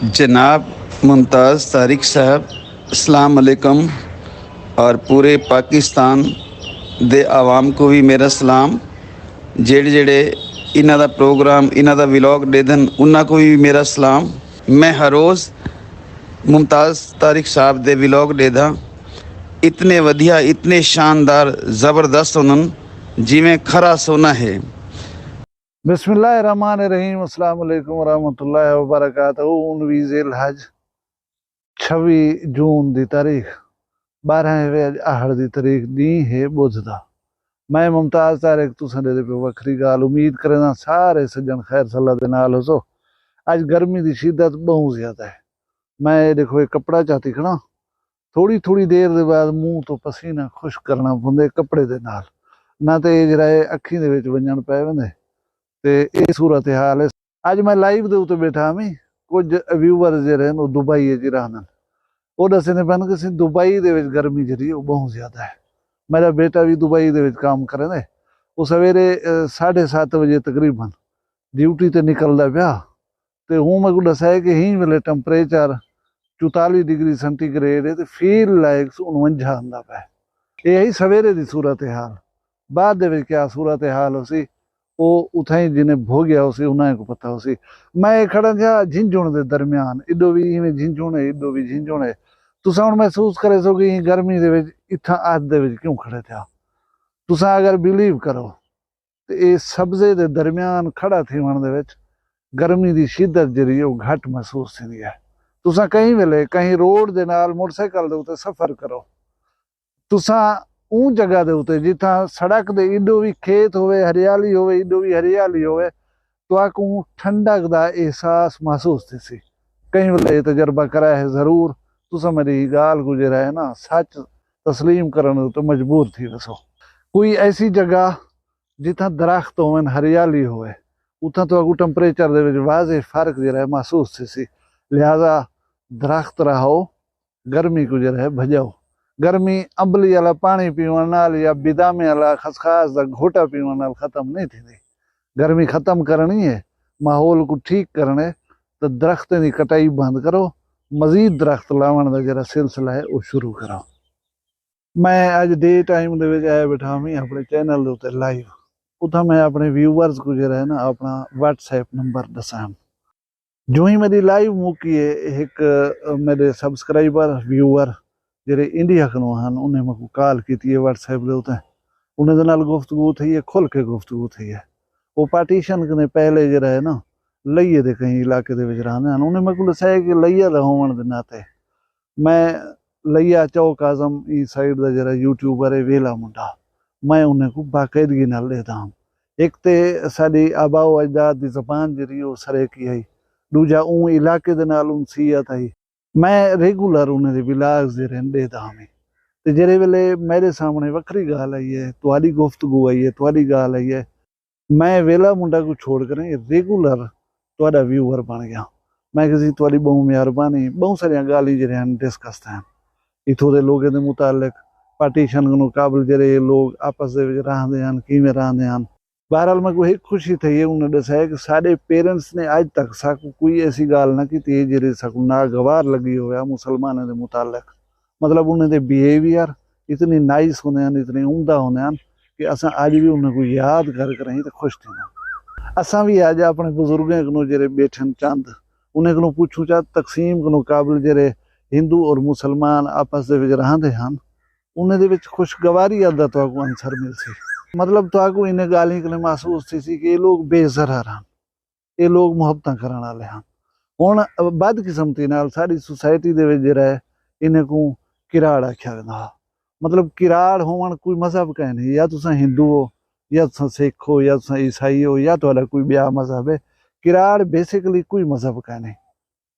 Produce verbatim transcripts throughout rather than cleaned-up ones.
جناب ممتاز طارق صاحب، السلام علیکم، اور پورے پاکستان دے عوام کو بھی میرا سلام۔ جیڑے جیڑے انہاں دا پروگرام، انہاں دا ولاگ ݙیدھن، انہاں کو بھی میرا سلام۔ میں ہر روز ممتاز طارق صاحب دے ولاگ ݙیدھاں، اتنے ودھیا، اتنے شاندار، زبردست ہوندن، جیویں کھرا سونا ہے۔ بسم اللہ الرحمن الرحیم، السلام علیکم ورحمۃ اللہ وبرکاتہ۔ انوی ذی الحج، چھوی جون دی تاریخ، ٻارہاں ہے وے اڄ اہڑ دی تاریخ، ݙینہہ ہے ٻدھ دا۔ میں ممتاز طارق تساں ݙیہدے پئے وکھری ڳالھ، امید کرینداں سارے سڄݨ خیر صلاح دے نال ہوسو۔ اڄ گرمی دی شدت ٻہوں زیادہ ہے۔ میں ݙیکھو اے کپڑا چاتی کھڑا، تھوڑی تھوڑی دیر دے بعد منہ توں پسینہ خشک کرݨا پوندے کپڑے دے نال، نہ تے اے جیڑھا ہے اکھیں دے وچ ونڄݨ پئے ویندے۔ تے اے صورتحال ہے۔ اڄ میں لائیو دے اتے ٻیٹھا ہمی، کجھ ویورز جیڑھے ہن او دبئی اچ رہندن، او ݙسیندے پئے ہن کہ سئیں دبئی دے وچ گرمی جیڑھی ہے او ٻہوں زیادہ ہے۔ میݙا بیٹا وی دبئی دے وچ کم کریندے، او سویرے ساڑھے ست وجے تقریباً ڈیوٹی تے نکلدا پیا، تے ہوں میکوں ݙسائے کہ ہیں ویلے ٹمپریچر چوتالیہہ ڈگری سینٹی گریڈ ہے تے فیلڈ لائکس انونجھا آندا پئے۔ اے ہئی سویرے دی صورتحال۔ بعد دے وچ کیا صورتحال ہوسی، او اتھائیں جنہیں بھوڳیا ہوسی انہائیں کوں پتہ ہوسی۔ میں کھڑا تھیا جھنجھݨ دے درمیان، ایݙو وی ایویں جھنجھݨ ہے، ایݙو وی جھنجھݨ ہے۔ تساں ہݨ محسوس کریسو کہ ایں گرمی دے وچ اتھاں اتھ دے وچ کیوں کھڑے تھیا۔ تساں اگر بلیو کرو تے اے سبزے دے درمیان کھڑا تھیوݨ دے وچ گرمی دی شدت جیڑھی ہے او گھٹ محسوس تھیندی ہے۔ تساں کہیں ویلے کہیں روڈ دے نال موٹر سائیکل دے اتے سفر کرو، تساں اوں جگہ دے اتے جتھاں سڑک دے ایݙو وی کھیت ہووے، ہریالی ہووے، ایݙو وی ہریالی ہووے، تہاکوں ٹھنڈک دا احساس محسوس تھیسی۔ کہیں ویلے اے تجربہ کرایا ہے ضرور، تساں میݙی ایں ڳالھ کوں جیڑھا ہے نا سچ تسلیم کرݨ دے اتے مجبور تھی ویسو۔ کوئی ایسی جگہ جتھاں درخت ہوون، ہریالی ہووے، اتھاں تہاکوں ٹمپریچر دے وچ واضح فرق جیڑھا ہے محسوس تھیسی۔ لہذا درخت رہاؤ، گرمی کوں جیڑھا ہے بھڄاؤ۔ گرمی امبلی والا پاݨی پیوݨ نال یا بدامے والا خسخاس دا گھوٹا پیوݨ نال ختم نہیں تھیندی۔ گرمی ختم کرݨی ہے، ماحول کوں ٹھیک کرݨے، تاں درختیں دی کٹائی بند کرو، مزید درخت لاوݨ دا جیڑھا سلسلہ ہے او شروع کرو۔ میں اڄ ڈے ٹائم دے وچ آیا ٻیٹھا ہمی اپݨے چینل دے اتے لائیو۔ اتھاں میں اپݨے ویورز کوں جیڑھا ہے نا اپݨا واٹس ایپ نمبر ݙساں۔ جو ہی میݙی لائیو مکی ہے، ہک میݙے سبسکرائبر، ویور جیڑھے انڈیا کنوں ہن، انہیں میکوں کال کیتی ہے واٹس ایپ دے اتے۔ انہیں دے نال گفتگو تھئی ہے، کھل کے گفتگو تھئی ہے۔ او پارٹیشن کنے پہلے جیڑھا ہے نا، لیہ دے کہیں علاقے دے وچ رہندے ہن۔ انہیں میکوں ݙسایا کہ لیہ دا ہووݨ دے ناطے میں لیہ چوک اعظم ایں سائیڈ دا جیڑھا یوٹیوبر ہے ویلا منڈا، میں انہیں کوں باقاعدگی نال ݙیہدا ہم۔ ہک تے ساݙی آباء و اجداد دی زبان جیڑھی او سرائیکی ہئی، ݙوجھا اوں علاقے دے نال انسیت ہئی۔ میں ریگولر انہیں دے ولاگز جیڑھے ہن ݙیہدا ہمی۔ تے جیڑھے ویلے میݙے سامݨے وکھری ڳالھ آئی ہے، تہاݙی گفتگو آئی ہے، تہاݙی ڳالھ آئی ہے، میں ویلا منڈا کوں چھوڑ کریں ریگولر تہاݙا ویور بݨ ڳیا۔ میں کہسی تہاݙی ٻہوں مہربانی، ٻہوں ساریاں ڳالھیں جیڑھے ہن ڈسکس تھین۔ اتھوں دے لوگیں دے متعلق، پارٹیشن کنوں قبل جیڑھے لوگ آپس دے وچ رہندے ہن، کیویں رہندے ہن۔ بہرحال میکوں ہک خوشی تھئی ہے، انہیں ݙسایا کہ ساݙے پیرنٹس نے اڄ تک ساکوں کوئی ایسی ڳالھ نہ کیتی ہے جیڑھی ساکوں ناگوار لڳی ہووے مسلمانیں دے متعلق۔ مطلب انہیں دے بیہیویئر اتنی نائس ہوندے ہن، اتنے عمدہ ہوندے ہن کہ اساں اڄ وی انہیں کوں یاد کر کر ایں تے خوش تھیندے ہن۔ اساں وی اڄ اپݨے بزرگیں کنوں جیڑھے ٻیٹھن چند، انہیں کنوں پچھوں چا تقسیم کنوں قبل جیڑھے ہندو اور مسلمان آپس دے وچ رہندے ہن، انہیں دے وچ خوشگواری آلا تہاکوں عنصر ملسی۔ مطلب تہاکوں انہیں ڳالھیں کنے محسوس تھیسی کہ اے لوگ بے ضرر ہن، اے لوگ محبتاں کرݨ آلے ہن۔ ہݨ بدقسمتی نال ساݙی سوسائٹی دے وچ جیڑھا ہے انہیں کوں کراڑ آکھیا ویندا ہا۔ مطلب کراڑ ہووݨ کوئی مذہب کائنی، یا تساں ہندو ہو، یا تساں سکھ ہو، یا تساں عیسائی ہو، یا تہاݙا کوئی ٻیا مذہب ہے، کراڑ بیسیکلی کوئی مذہب کائنی۔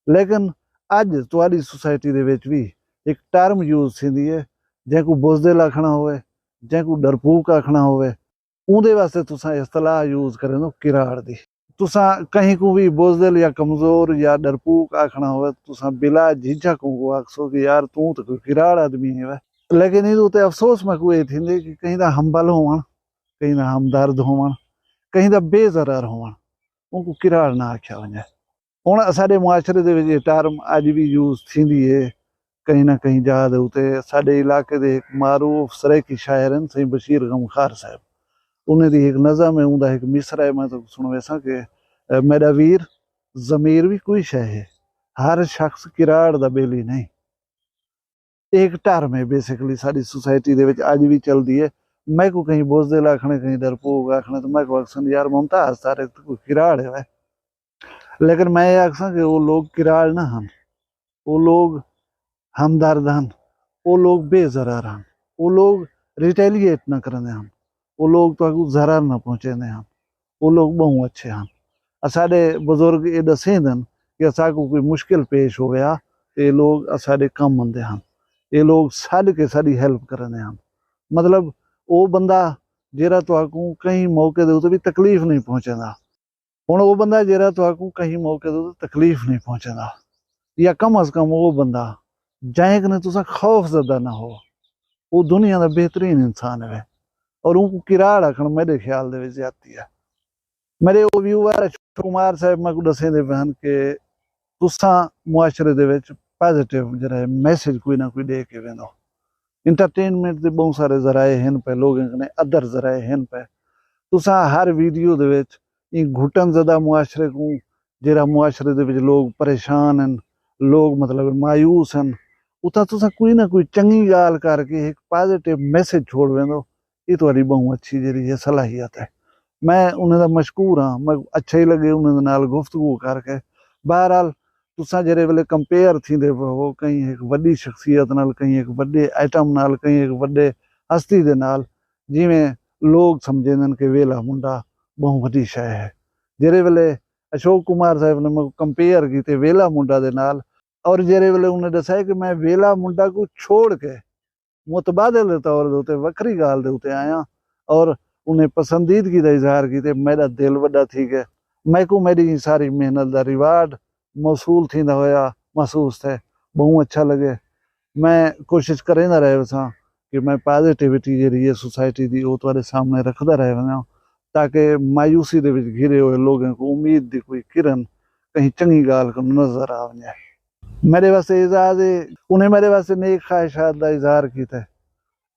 لیکن اڄ تہاݙی سوسائٹی دے وچ وی ہک ٹرم یوز تھیندی ہے، جینکوں بزدل آکھݨا ہووے، جینکوں ݙرپوک آکھݨا ہووے، اوندے واسطے تساں اصطلاح یوز کریندو کراڑ دی۔ تساں کہیں کوں وی بزدل یا کمزور یا ݙرپوک آکھݨا ہووے، تساں بلا جھجھک اونکوں آکھسو کہ یار توں تاں کوئی کراڑ آدمی ہیوے۔ لیکن ایندے اتے افسوس میکوں اے تھیندے کہ کہیں دا ہمبل ہووݨ، کہیں دا ہمدرد ہووݨ، کہیں دا بے ضرر ہووݨ، اونکوں کراڑ نہ آکھیا ونڄے۔ ہن اساڈے معاشرے دے وچ یہ ٹرم اج وی یوز تھیندی ہے۔ کہیں نہ کہیں جاہ دے اتے ساڈے علاقے دے ہک معروف سرائیکی شاعر ہیں سائیں بشیر غمخوار صاحب، انہیں دی ہک نظم ہے، اوندا ہک مصرع ہے، میں تہاکوں سنویساں کہ میڈا ویر، ضمیر وی کوئی شے ہے، ہر شخص کراڑ دا بیلی نہیں۔ ایک ٹرم ہے بیسکلی ساری سوسائٹی دے وچ اج وی چلدی ہے۔ میں کو کہیں بزدل آکھنے، کہیں ڈرپوک آکھنے، تو میں کو آکھسن یار ممتاز طارق تو کوئی کراڑ ہے وے۔ لیکن میں یہ آکھساں کہ وہ لوگ کراڑ نہ ہن، وہ لوگ ہمدرد ہن، وہ لوگ بے ضرر ہن، وہ لوگ ریٹیلیٹ نہ کرنے ہن، وہ لوگ تو ضرر نہ پہنچے ہن۔ وہ لوگ بہوں اچھے ہن۔ اساڈے بزرگ یہ دسیندن کہ اساکوں کوئی مشکل پیش ہویا تے یہ لوگ اساڈے کم آندے ہن، یہ لوگ سڈ کے ساڈی ہیلپ کریندے ہن۔ مطلب، او بندہ جیرا تہاکوں کہیں موقع دے اتے بھی تکلیف نہیں پہنچیندا۔ ہن او بندہ جیرا تہاکوں کہیں موقع دے اتے تکلیف نہیں پہنچیندا، یا کم از کم او بندہ جائیں کنے تساں خوف زدہ نہ ہو، او دنیا دا بہترین انسان ہے۔ اور اونکوں کراڑ آکھن میرے خیال دے وچ زیادتی ہے۔ میرے او ویور اشوک کمار صاحب میں کو دسیں دے پہن کہ تساں معاشرے دے وچ پازیٹیو جڑا ہے میسج کوئی نہ کوئی دے کے ویندو۔ انٹرٹینمنٹ دے بہت سارے ذرائع ہیں پہ، لوگوں کنے ادر ذرائع ہیں پہ۔ تساں ہر ویڈیو دے وچ این گھٹن زدہ معاشرے کو، جڑا معاشرے دے وچ لوگ پریشان ہیں، لوگ مطلب مایوس ہیں، اتھاں تساں کوئی نہ کوئی چنگی گال کر کے ایک پازیٹیو میسج چھوڑ ویندو۔ یہ تہاڈی بہوں اچھی جڑی ہے صلاحیت ہے۔ میں انہیں دا مشکور ہاں، میں اچھا ہی لگے انہیں دے نال گفتگو کر کے۔ بہرحال، تساں جڑے ویلے کمپیئر تھیندے پئے ہو کہیں ہک وڈی شخصیت نال، کہیں ہک وڈے آئٹم نال، کہیں ہک وڈے ہستی دے نال، جیویں لوگ سمجھیندن کہ ویلا منڈا بہوں وڈی شے ہے۔ جڑے ویلے اشوک کمار صاحب نے میکوں کمپیئر کیتے ویلا منڈا دے نال، اور جڑے ویلے انہیں دسایا کہ میں ویلا منڈا کو چھوڑ کے متبادل دے طور دے اتے وکھری گال دے اتے آیا اور انہیں پسندیدگی دا اظہار کیتے، میرا دل وڈا تھی گئے۔ میکوں میری ساری محنت دا ریوارڈ موصول تھیندا ہویا محسوس تھے، بہوں اچھا لگے۔ میں کوشش کریندا رہے وساں کہ میں پازیٹیوٹی جیڑھی ہے سوسائٹی دی، او تہاڈے سامنے رکھدا رہے وساں، تاکہ مایوسی دے وچ گھرے ہوئے لوگوں کو امید دی کوئی کرن کہیں چنگی گال کو نظر آ ونجے۔ میرے واسطے اعزاز ہے، انہیں میرے واسطے نیک خواہشات دا اظہار کیتا ہے،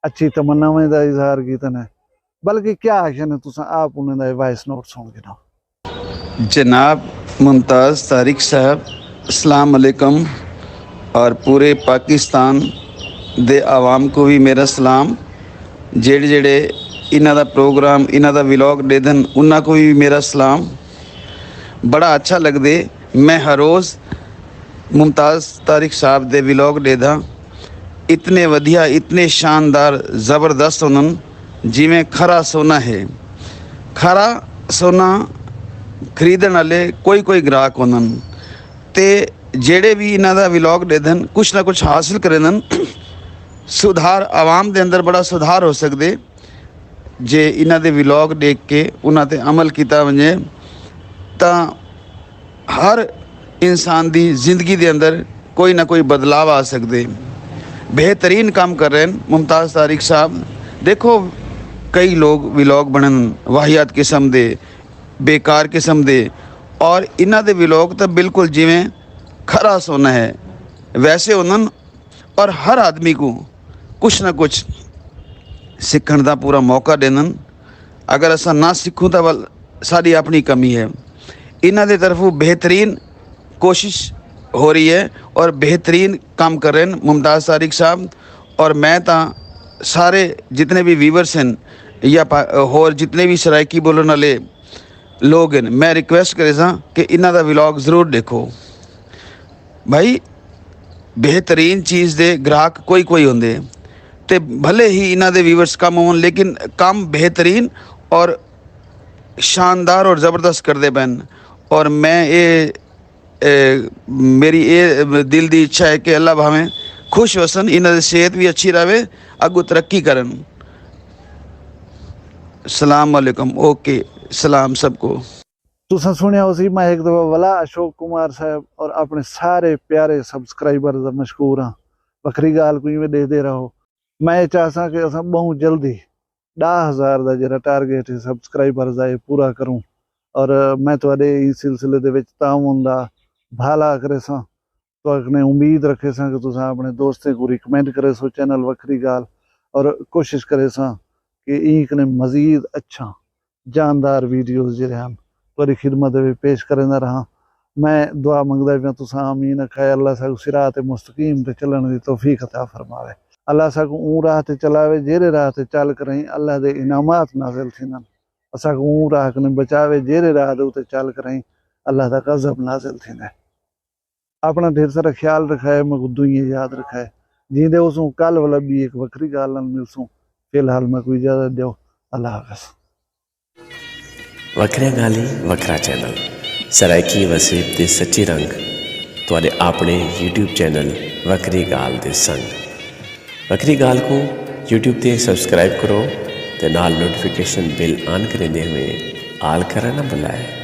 اچھی تمناواں دا اظہار کیتا نے، بلکہ کیا آخر نے، تساں آپ انہیں دا وائس نوٹ سن گھنو۔ جناب ممتاز طارق صاحب، السلام علیکم، اور پورے پاکستان دے عوام کو بھی میرا سلام۔ جیڑے جیڑے انہاں دا پروگرام، انہاں دا ولاگ ڈیدھن، انہاں کو بھی میرا سلام۔ بڑا اچھا لگدے۔ میں ہر روز ممتاز طارق صاحب دے ولاگ ڈیدھاں۔ اتنے ودھیا، اتنے شاندار، زبردست ہونن، جیویں کھرا سونا ہے۔ کھرا سونا خریدن والے کوئی کوئی گراہک ہوندن، تے جیڑے بھی انہاں دا ولاگ ڈیدھن، کچھ نہ کچھ حاصل کریندن۔ سدھار، عوام دے اندر بڑا سدھار ہو سکدے۔ جے انہاں دے ولاگ ڈیکھ کے انہاں تے عمل کیتا ونجے، تاں ہر انسان دی زندگی دے اندر کوئی نہ کوئی بدلاو آ سکدے۔ بہترین کم کر رہے ہیں ممتاز طارق صاحب۔ دیکھو، کئی لوگ ولاگ بنن واہیات قسم دے، بیکار قسم دے، اور انہاں دے ولاگ تاں بالکل جیویں کھرا سونا ہے ویسے ہونن۔ اور ہر آدمی کو کچھ نہ کچھ سکھن دا پورا موقع ڈیندن۔ اگر اساں نہ سکھوں تاں ول ساڈی اپنی کمی ہے۔ انہاں دے طرفوں بہترین کوشش ہو رہی ہے اور بہترین کم کر رہے ہیں ممتاز طارق صاحب۔ اور میں تاں سارے جتنے بھی ویورز ہیں یا پا- ہور جتنے بھی سرائیکی بولن والے لوگ ہیں، میں ریکویسٹ کرے ساں کہ انہاں دا ولاگ ضرور دیکھو۔ بھائی، بہترین چیز دے گراہک کوئی کوئی ہوندے، تے بھلے ہی انہاں دے ویورز کم ہون، لیکن کم بہترین اور شاندار اور زبردست کردے پن۔ اور میں اے، اے میری اے دل دی اچھا ہے کہ اللہ بھاویں خوش وسن، انہاں دی صحت بھی اچھی رہے، اگوں ترقی کرن۔ السلام علیکم۔ اوکے، سلام سب کو۔ تساں سنیا ہو سی، میں ایک دفعہ ولا اشوک کمار صاحب اور اپنے سارے پیارے سبسکرائبر دا مشکور ہاں۔ وکھری گال کو ایویں دیکھدے رہو۔ میں یہ چاہساں کہ اساں بہت جلدی ڈاہ ہزار دا جڑا ٹارگٹ ہے سبسکرائبر دا، یہ پورا کروں۔ اور میں تہاڈے اس سلسلے دے وچ تعاون دا بھالا کریساں۔ تہاکنے امید رکھیساں کہ تساں اپنے دوستیں کوں ریکمینڈ کریسو چینل وکھری گالھ، اور کوشش کریساں کہ ایں کنے مزید اچھاں جاندار ویڈیوز جیڑھے ہن تہاڈی خدمت دے وچ پیش کریندا رہاں۔ میں دعا منگدا پیاں، تساں آمین آکھائے۔ اللہ ساکوں صراط مستقیم تے چلݨ دی توفیق عطا فرماوے۔ اللہ ساکوں اوں راہ تے چلاوے جیڑھے راہ تے چل کرئیں اللہ دے انعامات نازل تھیندن۔ اساکوں اوں راہ کنے بچاوے جیڑھے راہ دے اتے چل کرئیں اللہ دا غضب نازل تھیندے۔ اپݨا ڈھیر سارا خیال رکھائے، میکوں دعائیں یاد رکھائے۔ جیندے ہوسوں کل ولا ٻی ہک وکھری گالھ نال ملسوں۔ فی الحال میکوں اجازت ݙیو۔ اللہ حافظ۔ وکھریاں گالھیں وکھرا چینل۔ سرائیکی وسیب دے سچے رنگ تہاݙے آپݨے یوٹیوب چینل وکھری گالھ دے سنگ۔ وکھری گالھ کوں یوٹیوب تے سبسکرائب کرو تے نال نوٹیفکیشن بیل آن کریندے ہوئیں آل کرݨ نہ بھلائے۔